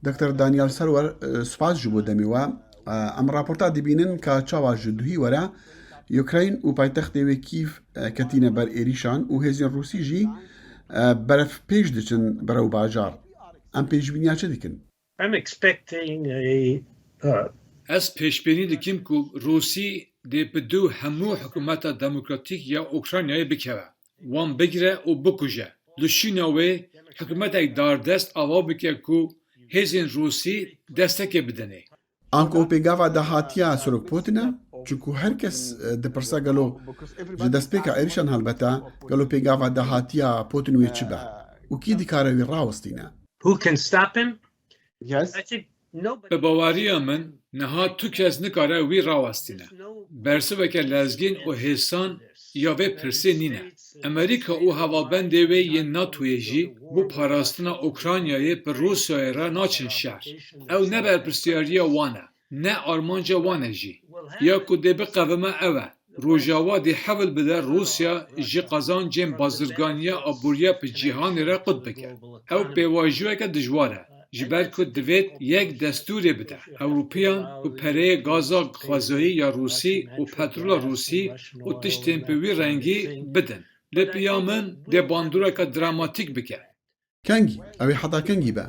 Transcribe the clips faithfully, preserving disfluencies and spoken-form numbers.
Doktor Daniel Serwer, e, spas ji bo demê we. E, em raporta dibînin ka çawa ji duhî were Ukrayn û paytextê wê Kîv, e, ketîne ber êrîşan û hêzên Rûsî jî, e, berev pêş diçin berew bajar. Em pêşbîniya çi dikin? I'm expecting a, uh, Ez pêşbînî dikim ku Rûsî dê bi dû hemû hikûmeta demokratîk ya Ukraynayê bikeve, wan bigire û bikuje. Li şûna wê hikûmetek dardest ava bike ku hêzên Rûsî destekê bidinê. Anku pêgava dahatiya Serok Putin e, çunku her kes, e, dipirse gelo ji destpêka êrîşan helbete, gelo pêgava dahatiya Putin wê çi be? Û kî dikare wî rawestîne? Who can stop him? Yes. I think nobody. Bi baweriya min niha tu kes nikare wî rawestîne. Bersiveke lezgîn û hêsan ya vê pirsê nîne. Amerîka û hevalbendê wê yên NATOyê jî bo parastina Ukraynayê bi Rûsyayê re naçin şer. Ew ne berpirsiyariya wan e, ne armanca wan e jî. Ya ku dê biqevime ew e. Rojava dê hewl bide Rûsya ji qezancên bazirganiya aboriya bi cîhanê re qut bike. Ew pêvajoyeke dijwar e, ji ber ku divêt yek destûrê bide Ewropiyan ku pereyê gaza xwezayî ya Rûsî û petrola Rûsî û tiştên bi wî rengî bidin. Lê piya min dê bandoreke dramatîk bike. Kengî? Ew ê heta kengî be?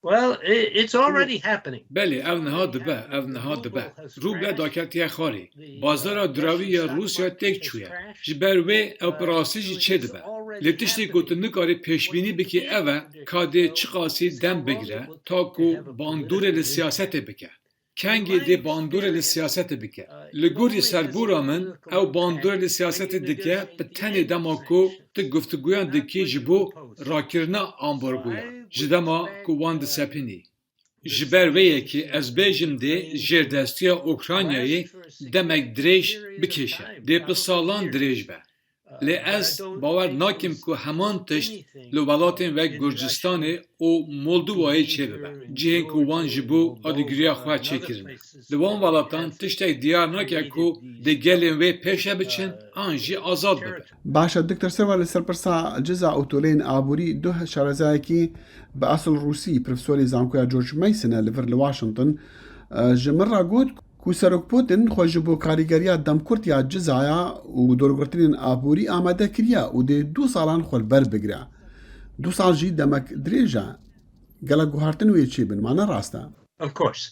Well, i- it's already happening. Belê, ev niha dibe, ev niha dibe. Rûble daketiye xwarê. Bazara dirawî ya Rûsya têk çûye. Ji ber wê ew bi rastî jî çêdibe. Lê tiştê ku tu nikarî pêşbînî bikî ev e, ka dê çiqasî dem bigire, ta ku bandorê li siyasetê bike. Kengî dê bandorê li siyasetê bike. Li gorî serbûra min, ew bandorê li siyasetê dike, bi tenê dema ku tu guftiguyan dikî ji bo rakirina ambargoya, ji dema ku wan disepînî. Ji ber vê yekê ez bêjim dê jêrdestiya Ukraynayê demek dirêj bikêşe. Dê bi salan dirêj be. Lê ez bawer nakim ku heman tişt li welatên wek Gurcistanê û Moldovayê çêbibe, cihên ku wan ji bo alîgiriya xwe çêkirine. Li wan welatan tiştek diyar nake ku dê gelên wê pêşe biçin an jî azad bibin. Baş e, Doktor Serwer, li ser pirsa ciza û toleyên aborî duh şarezayekî bi esil Rûsî, profesorê zankoya George Mason e li vir li Washington, e, ji min re got, ku Serok Putin xwe ji bo karîgeriya demkurt ya cizaya û dorgirtinên aborî amade kiriye û dê du salan xwe li ber bigire. Du sal jî demek dirêj e. Gelek guhartin wê çêbin, ma ne rast e? Of course.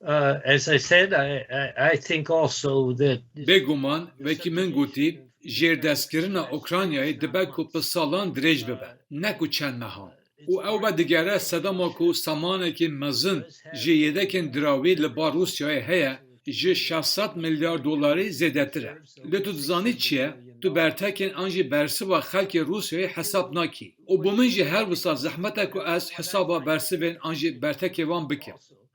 Uh, as I said, I, I, I think also that Bêguman, wekî min gotî, jêrdestkirina Ukraynayê dibe ku bi salan dirêj bibe, ne ku çend mehan. Û ew vedigere sedema ku samanekî mezin ji yêdekên dirawî li ba Rûsyayê heye, ji şeş sed milyar dolarî zêdetir e. Lê tu dizanî çi ye? Tu bertekên an jî bersiva xelkê Rûsyayê hesab nakî. Û bo min jî her wisa zehmet e ku ez hesaba bersivên an jî bertekê wan bikim.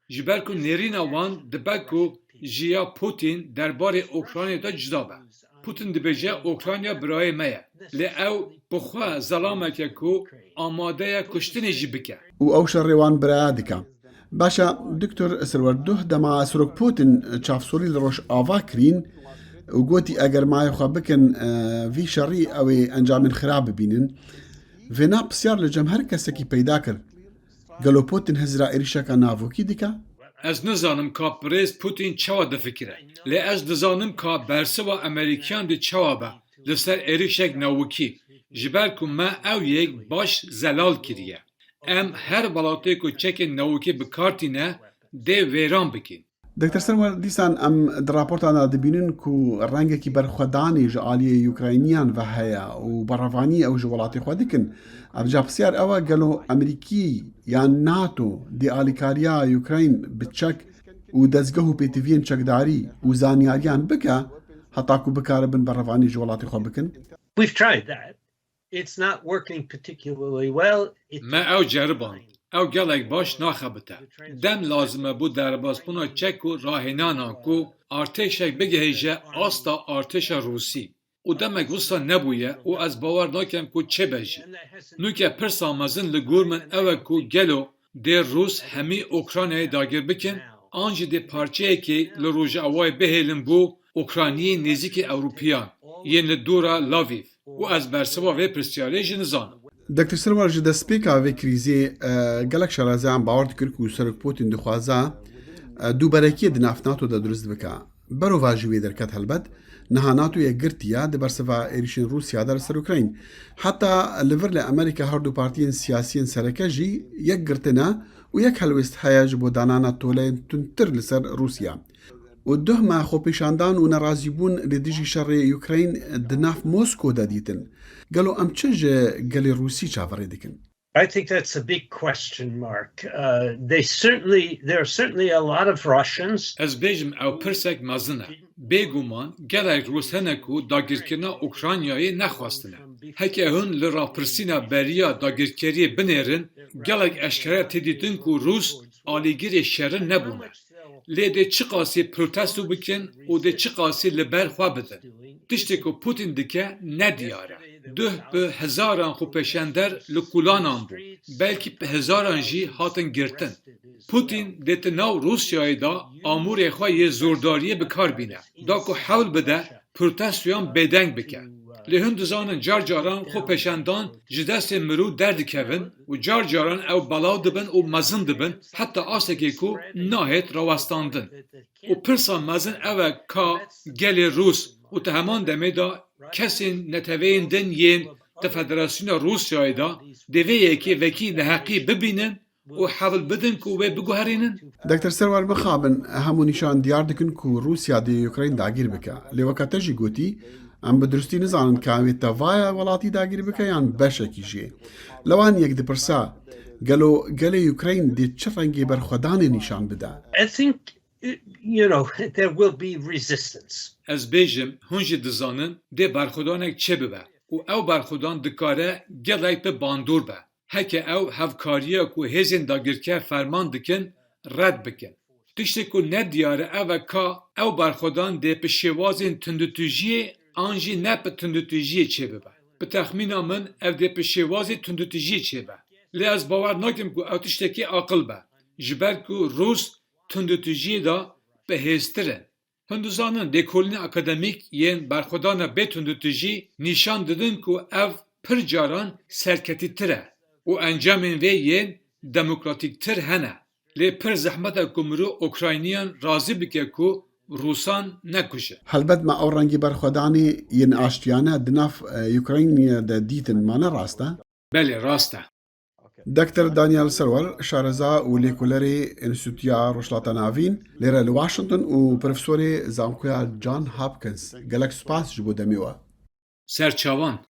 Ji ber ku nêrîna wan dibe ku ji ya Putin derbarê Ukraynayê de cuda be. Putin dibêje, Ukrayna birayê me ye. Lê ew bi xwe zelameke ku amade ye kuştinê jî bike. Û ew şerê wan biraya dike. Baş e, Doktor Serwer, duh dema Serok Putin çavsolî li Rojava kirîn û gotî, eger mayê xwe bikin, e, vî şerî ew ê encamên xirab bibînin. Vêna pisyar li cem her kesekî peyda kir. Gelo Putin hizra êrîşeke navokî dike? Ez nizanim ka birêz Putin çawa difikire. Lê ez dizanim ka bersiva Amerîkiyan dê çawa be li ser êrîşek navokî. Ji ber ku me ew yek baş zelal kiriye. Em her welatê ku çekên navokî bi kar tîne, dê wêran bikin. Doktor Serwer, dîsan em di raportan de dibînin ku rengekî berxwedanê ji aliyê Ukrayniyan ve heye û berevanî ew ji welatê xwe dikin. Ev ca pisyar ew e, gelo Amerîkî yan NATO dê alîkariya Ukrayn bi çek û dezgeh û pêtiviyên çekdarî û zanyariyan bike, heta ku bikaribin berevanî ji welatê xwe bikin? We've tried that. It's not working particularly well. It Me ew ceriband. Ew gelek baş naxebite. Dem lazim e bo derbasbûna çek û rahênanan ku artêşek bigihêje asta artêşa Rûsî. Û demek wisa nebûye û ez bawer nakim ku çêbe jî. Nûke pirsa mezin li gor min ew e ku gelo dê Rûs hemî Ukraynayê dagir bikin, an jî dê parçeyekê li Rojavayê bihêlin bo Ukrayniyên nêzîkî Ewropiyan yên li dora Lviv û ez bersiva vê pirsyarê jî nizanim. Doktor Sirwar, ji destpêka vê krîzê, e, gelek şarezeyan bawer dikin ku Serok Putin dixwaze, e, dûberekiyê di nav NATO de dirust bike. Berovajî wê derket helbet, niha NATO yek girtiye di bersiva êrişên Rûsya de li ser Ukrayn. Heta li vir li Amerîka her du partiyên siyasiyên sereke jî yek girtine û yek helwêst heye ji bo danana toleyên tundtir li ser Rûsya. Û duhma xwepêşandan û nerazîbûn li dijî şerê Ukrayn di nav Moskow de dîtin. Gelo em çi ji gelê Rûsî çaverê dikin? I think that's a big question mark. Uh, they certainly, there are certainly a lot of Russians. Ez bêjim ew pirsek mezin e. Bêguman gelek Rûs hene ku dagirkirina Ukraynayê nexwestine. Heke hûn li rapirsîna beriya dagirkeriyê binêrin, gelek eşkere tê dîtin ku Rûs alîgirê şerin nebûne. Lê dê çiqasî protesto bikin û dê çiqasî li ber xwe bidin. Tiştê ku Putin dike ne diyar e. Duh bi hezaran xwepêşander li kolanan bû. Belkî bi hezaran jî hatin girtin. Putin dê di nav Rûsyayê de amûrê xwe yê zordariyê bi kar bîne. Da ku hewl bide protestoyan bêdeng bike. Lê hûn dizanin car caran xwepêşandan ji destê mirov derdikevin û car caran ew belav dibin û mezin dibin heta astekê ku nahêt rawestandin. Û pirsa mezin ew e ka gelê Rûs û di heman demê de kesên neteweyên din yên di Federasyona Rûsyayê de dê vê yekê wekî neheqî bibînin û hewl bidin ku wê biguherînin? Doktor Serwar, mixabin hemû nîşan diyar dikin ku Rûsya dê Ukrayn dagîr bike. Lê weke te jî gotî, em bi durustî nizanin ka wê tevaya welatî dagîr bike yan beşekî jê. Li wan yek dipirsa, gelo gelê Ukrayn dê çi rengê berxwedanê nîşan bide? I think, you know, there will be resistance. Ez bêjim, hûn jî dizanin dê berxwedanek çêbibe û ew berxwedan dikare gelek bi bandor be. Heke ew hevkariya ku hêzên dagirker ferman dikin red bikin. Tiştê ku ne diyar e ev e ka ew berxwedan dê bi şêwazên tundûtûjiyê an jî ne bi tundûtûjiyê çêbibe. Bi texmîna min ev dê bi şêwazê tundûtûjiyê çêbe. Lê ez bawer nakim ku ew tiştekî aqil be. Ji ber ku Rûs tundûtûjiyê de bi hêztir in. Hûn dizanin lêkolînên akademîk yên berxwedana bê tundûtûjî nîşan didin ku ev pir caran serketîtir e û encamên vê yên demokratîktir hene. Lê pir zehmet e ku mirov Ukrayniyan razî bike ku Rûsan nekuje. Helbet me ew rengî berxwedanê yên aştiyane di nav, e, Ukraynê de dîtin, ma ne rast e? Belê, rast e. Doktor Daniel Serwer, şareza û lêkolerê Enstîtuya Rojhilata Navîn, lêre li Washington û profesorê Zankoya John Hopkins. Gelek spas ji bo demê we. Ser çavan.